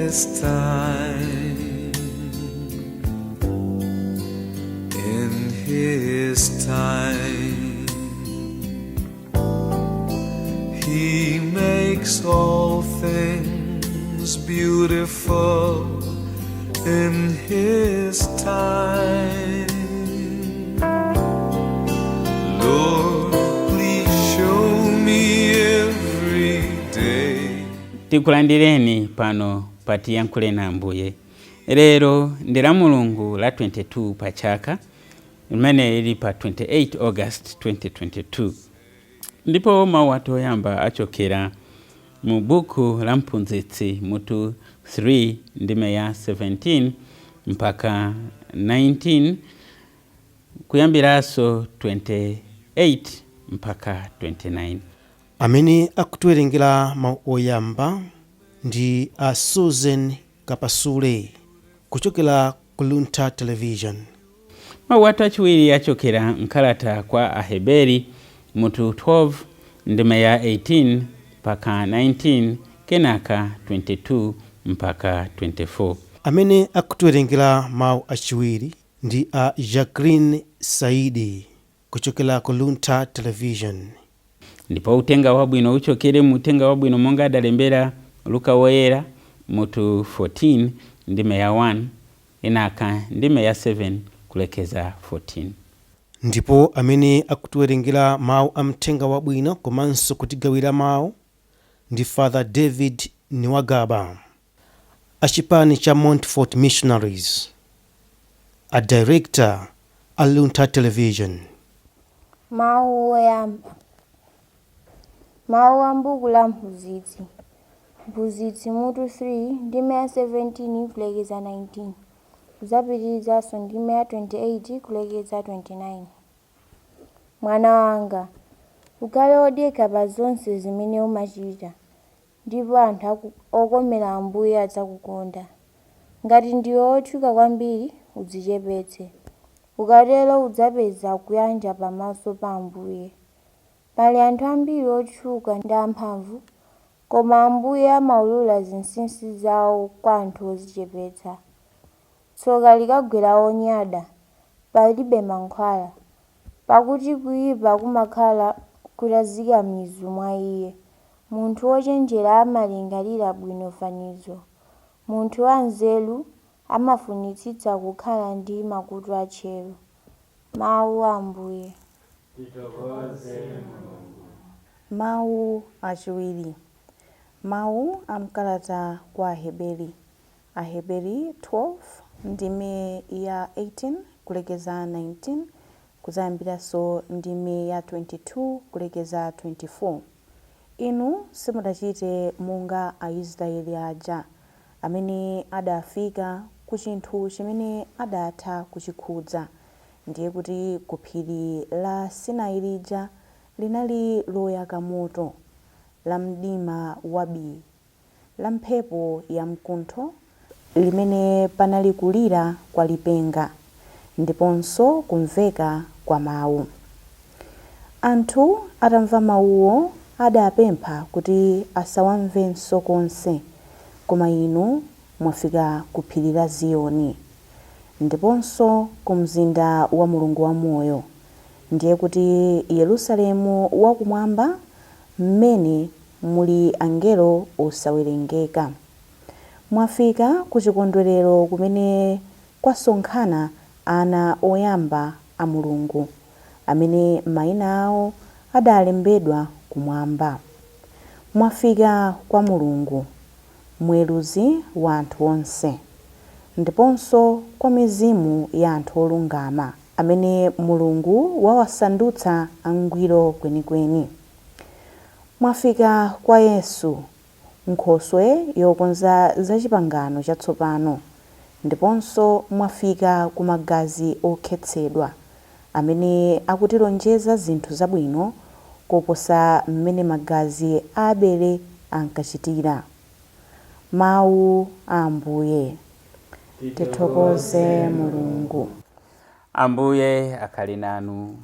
His time. In His time, He makes all things beautiful in His time. Lord, please show me every day. Tikulandireni pano pa Tiyankhule na Ambuye. Lero ndi la Mulungu la 22 pa chaka, limene lili pa 28 August 2022, ndipo mawu athu oyamba achokera mu buku la Mphunzitsi, mutu 3, ndime ya 17 mpaka 19, kuyambiranso 28 mpaka 29. Amene akutiwerengera mawu oyamba ndi a Susan Kapasule kuchokera ku Luntha Television. Mawu athu achiwiri achokera mkalata kwa Aheberi, mutu 12, ndime ya 18 mpaka 19, kenaka 22 mpaka 24. Amene akutiwerengera mawu achiwiri ndi a Jacqueline Saidi kuchokera ku Luntha Television. Ndipo uthenga wabwino uchokere mu Uthenga Wabwino monga adalembera Luka Woyera, mutu 14, ndime ya 1, kenaka ndime ya 7 kulekeza 14. Ndipo amene akutiwerengera mawu a mthenga wabwino komanso kutigawira mawu ndi Father David Niwagaba, achipani cha Montfort Missionaries, a director a Luntha Television. Mawu oyamba. Mawu a m'buku la Mphunzitsi. Mphunzitsi mutu 3, ndime ya 17 kulekeza 19, kudzapitirizanso ndime ya 28 kulekeza 29. Mwana wanga, ukhale wodekha pa zonse zimene umachita, ndipo anthu okomera Ambuye adzakukonda. Ngati ndiwe wotchuka kwambiri, udzichepetse. Ukatero udzapeza kuyanja pamaso pa Ambuye. Pali anthu ambiri otchuka ndi amphamvu, koma Ambuye amaulula zinsinsi zawo kwa anthu odzichepetsa. Tsoka likagwera onyada, palibe mankhwala, pakuti kuyipa kumakhala kutazika mizu mwa iye. Munthu wochenjera amalingalira bwino fanizo. Munthu wanzeru amafunitsitsa kukhala ndi makutu atcheru. Mawu a Ambuye. Mawu achiwiri. Mawu a mkalata kwa Aheberi. Aheberi 12, ndime ya 18 kulekeza 19, kuzayambiranso ndime ya 22 kulekeza 24. Inu simudachite monga Aisraeli aja amene adafika ku chinthu chimene adatha kuchikhudza, ndiye kuti ku phiri la Sinai lija linali loyaka moto, la mdima wabii, la mphepo yamkuntho, limene panali kulira kwa lipenga, ndiponso kumveka kwa mawu. Anthu atamva mawuwo adapempha kuti asawamvenso konse. Koma inu mwafika ku phiri la Ziyoni, ndiponso ku mzinda wa Mulungu wamoyo, ndiye kuti Yerusalemu wakumwamba, mmene muli angelo osawerengeka. Mwafika ku chikondwerero kumene kwasonkhana ana oyamba a Mulungu, amene mayina awo adalembedwa kumwamba. Mwafika kwa Mulungu, mweruzi wa anthu onse, ndiponso kwa mizimu ya anthu olungama amene Mulungu wawasandutsa angwiro kwenikweni. Mwafika kwa Yesu, nkhoswe yokonza za chipangano chatsopano, ndiponso mwafika ku magazi okhetsedwa, amene akutilonjeza zinthu zabwino koposa mmene magazi a Abele ankachitira. Mawu a Ambuye. Tithokoze Mulungu. Ambuye akhale nanu.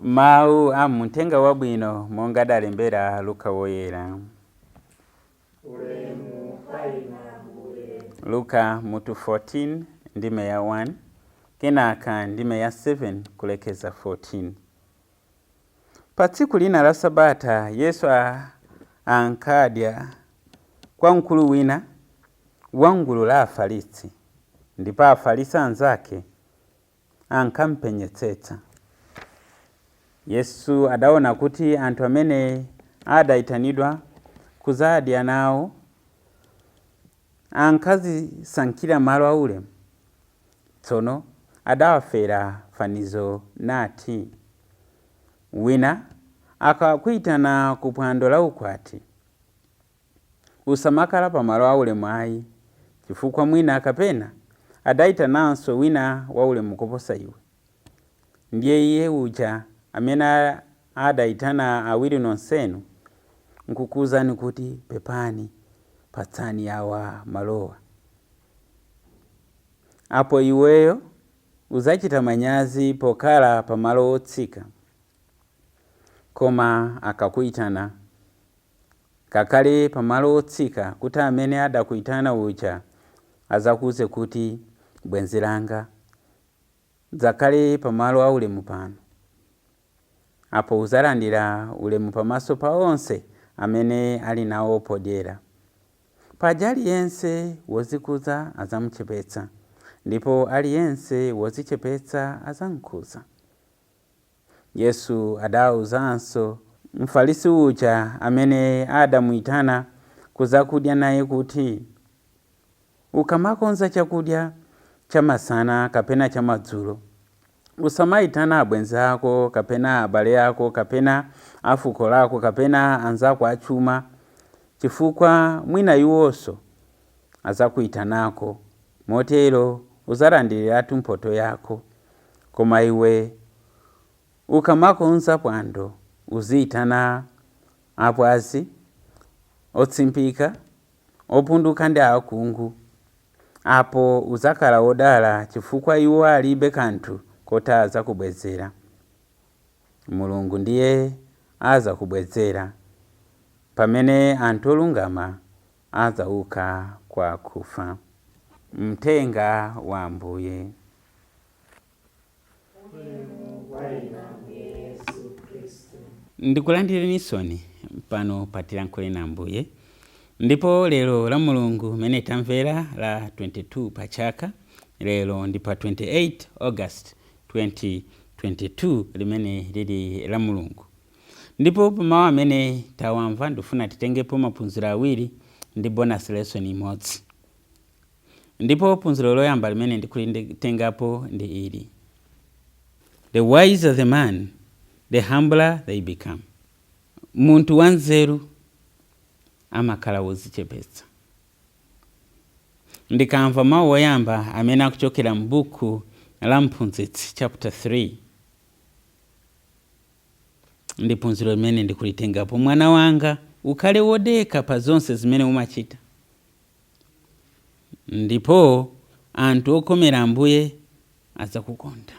Mawu a muthenga wabwino monga adalembera Luka Woyera. Luka mutu 14 ndime ya 1 kenaka ndime ya 7 kulekeza 14. Pa tsiku lina la Sabata Yesu ankadya kwa mkulu wina wa gulu la Afarisi, ndipo Afarisi anzake ankampenyetsetsa. Yesu adaona kuti anthu amene adayitanidwa kuzadya nawo ankazisankhira malo aulemu. Tsono adawafera fanizo nati, wina akakuyitana ku phwando la ukwati, usamakhala pamalo aulemu ayi, chifukwa mwina kapena adayitananso wina waulemu koposa iwe. Ndiye iye uja amene adayitana awiri nonsenu nkukuwuzani kuti, pepani, patsani awa malowa. Apo iweyo uzachita manyazi pokhala pamalo otsika. Koma akakuyitana, kakhale pamalo otsika, kuti amene adakuyitana uja azakuwuze kuti, bwenzi langa, dzakhale pamalo aulemu pano. Apo uzalandira ulemu pamaso pa onse amene ali nawo podyera. Paja aliyense wozikuza azamuchepetsa, ndipo aliyense wozichepetsa azamkuza. Yesu adawuzanso Mfarisi uja amene adamuyitana kuzakudya naye kuti, ukamakonza chakudya chamasana kapena chamadzulo, usamayitana abwenzi ako kapena abale ako kapena afuko lako kapena anzako achuma, chifukwa mwina iwonso azakuyitanako, motero uzalandiriratu mphotho yako. Koma iwe ukamakonza phwando, uziyitana abwazi, otsimpika, opunduka ndi akhungu. Apo uzakhala wodala, chifukwa iwo alibe kanthu koti azakubwezera. Mulungu ndiye azakubwezera pamene anthu olungama azauka kwa akufa. Mthenga wa Ambuye. Ndikulandirenisoni pano patilankhule na Ambuye. Ndipo lero la Mulungu mene tamvera la 22 pa chaka, lero ndi pa 28 August 2022 limene lili la Mulungu. Ndipo pamawu amene tawamva ndifuna titengepo maphunziro awiri ndi bonus lesson imodzi. Ndipo phunziro loyamba limene ndikulitengapo ndi ili: the wiser the man, the humbler they become. Munthu wanzeru amakhala wodzichepetsa. Ndikamva mawu oyamba amene akuchokera m'buku la Mphunzitsi chapter 3, ndi phunziro limene ndikulitengapo: mwana wanga, ukhale wodekha pa zonse zimene umachita, ndipo anthu okhomera Ambuye adzakukonda.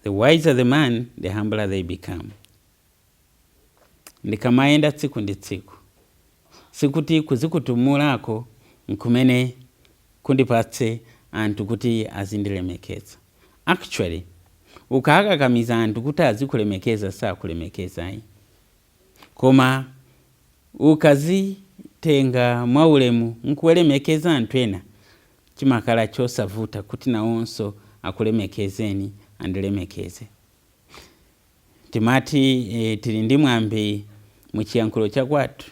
The wiser the man, the humbler they become. Ndikamayenda tsiku ndi tsiku, sikuti kuzikutumulako nkumene kundipatse anthu kuti azindilemekeza. Actually, ukakakamiza anthu kuti azikulemekeza, sakulemekezayi. Koma ukazitenga mwaulemu nkuwalemekeza anthu ena, chimakhala chosavuta kuti nawonso akulemekezeni, andilemekeze. Timati tili ndi mwambi muchiyankhulo chakwathu,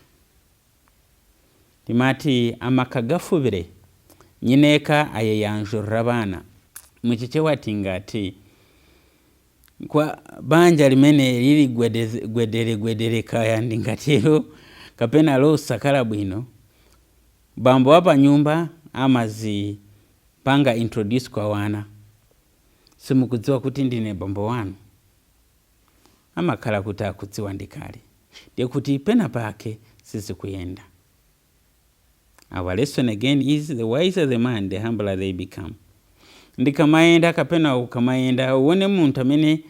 timati amaka gafubire nyineka ayeyanjurira abana. Muchichewa tingati kwa banja limene lili gwedere gwedere, kaya ndingatero, kapena losakhala bwino, bambo wa panyumba amazipanga introduce kwa wana: simukudziwa kuti ndine bambo wanu? Amakhala kuti akudziwa ndikale, ndiye kuti pena pake sizikuyenda. Our lesson again is: the wiser the man, the humbler they become. Ndikamayenda kapena ukamayenda, uone munthu amene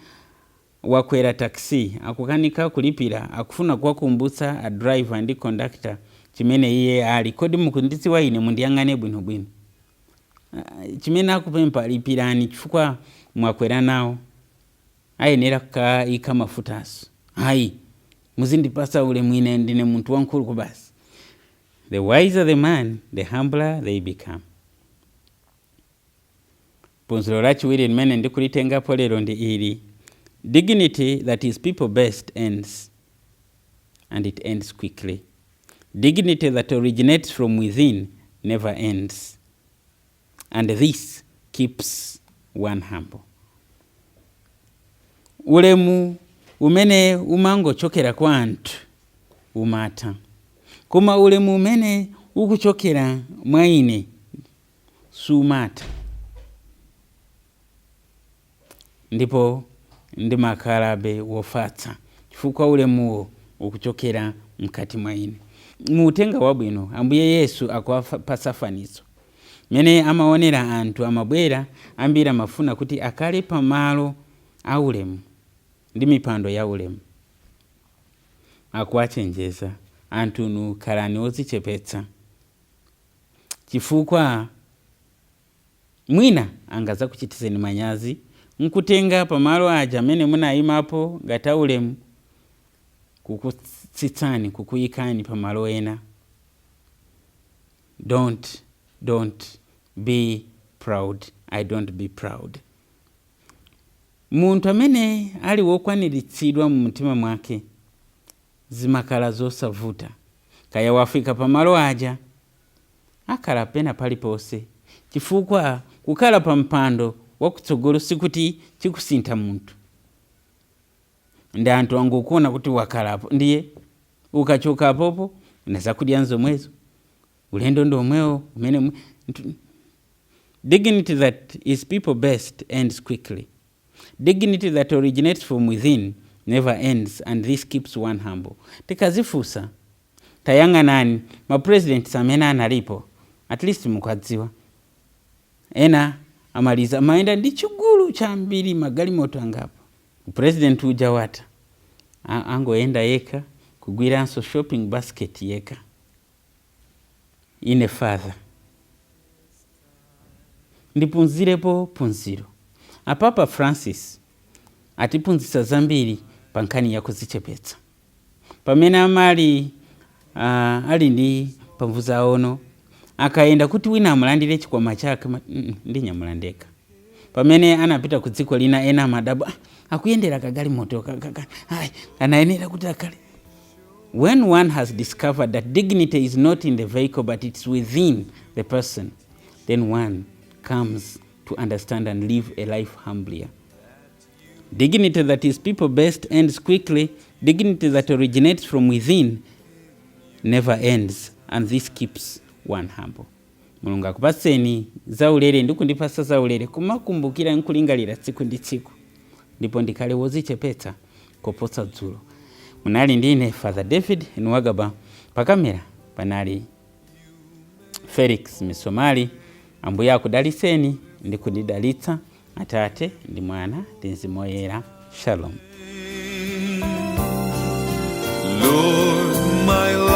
wakwera taxi akukanika kulipira, akufuna kuwakumbutsa a driver ndi conductor Chimene iye ali, kodi mukundidziwa ine? Mundiyang'ane bwinobwino. Chimene akupempha, lipirani chifukwa mwakwera nawo, ayenera kukayika mafutaso. Ayi, muzindipasa ulemu, ine ndine munthu wamkulu kubasi. The wiser the man, the humbler they become. Phunziro lachiwiri limene ndikulitengapo lero ndi ili: dignity that is people based ends, and it ends quickly. Dignity that originates from within never ends, and this keeps one humble. Ulemu umene umangochokera kwa anthu umatha, koma ulemu umene ukuchokera mwa ine sumatha, ndipo ndimakhalabe wofatsa chifukwa ulemuwo ukuchokera mkati mwa ine. Mu Uthenga Wabwino, Ambuye Yesu akuwapasa fanizo mene amaonera anthu amabwera ambiri amafuna kuti akhale pamalo aulemu ndi mipando ya ulemu. Akuwachenjeza anthunu, khalani odzichepetsa, chifukwa mwina angazakuchititseni manyazi nkutenga pamalo aja amene munayimapo ngati aulemu, kukutsitsani, kukuyikani pamalo ena. Don't be proud. I don't be proud. Munthu amene ali wokwaniritsidwa mu mtima mwake, zimakhala zosavuta. Kaya wafika pamalo aja, akhala pena paliponse, chifukwa kukhala pa mpando wakutsogolo sikuti chikusintha munthu. Ndi anthu angokuona kuti wakhalapo, ndiye ukachoka apopo na zakudya nzomwezo, ulendo ndi omwewo umene Dignity that is people based ends quickly. Dignity that originates from within never ends, and this keeps one humble. Tikazifunsa, tayang'anani ma presidents amene analipo, at least mukadziwa ena amaliza amayenda ndi chigulu chambiri, magalimoto angapo. President uja wata angoyenda yekha, kugwiranso shopping basket yekha. Ine Father ndiphunzirepo phunziro. Apapa Francis atiphunzitsa zambiri pa nkhani ya kudzichepetsa. Pamene amali ali ndi mphamvu zawono, akayenda kuti wina amulandire chikwama chake, ndinyamula ndekha. Pamene anapita ku dziko lina, ena amadabwa, "Ah, akuyendera kagalimoto ayi, anayenera kuti akhale." When one has discovered that dignity is not in the vehicle but it's within the person, then one comes to understand and live a life humbler. Dignity that is people based ends quickly. Dignity that originates from within never ends, and this keeps one humble. Mulungu akupatseni zaulere ndi kundipatsa zaulere kumakumbukira nkulingalira tsiku ndi tsiku, ndipo ndikhale wodzichepetsa koposa dzulo. Munali ndine Father David Nwagaba, pakamera panali Felix Misomali. Ambuye akudalitseni ndi kundidalitsa, Atate ndi Mwana ndi Mzimu Woyera. Shalom. Lord, my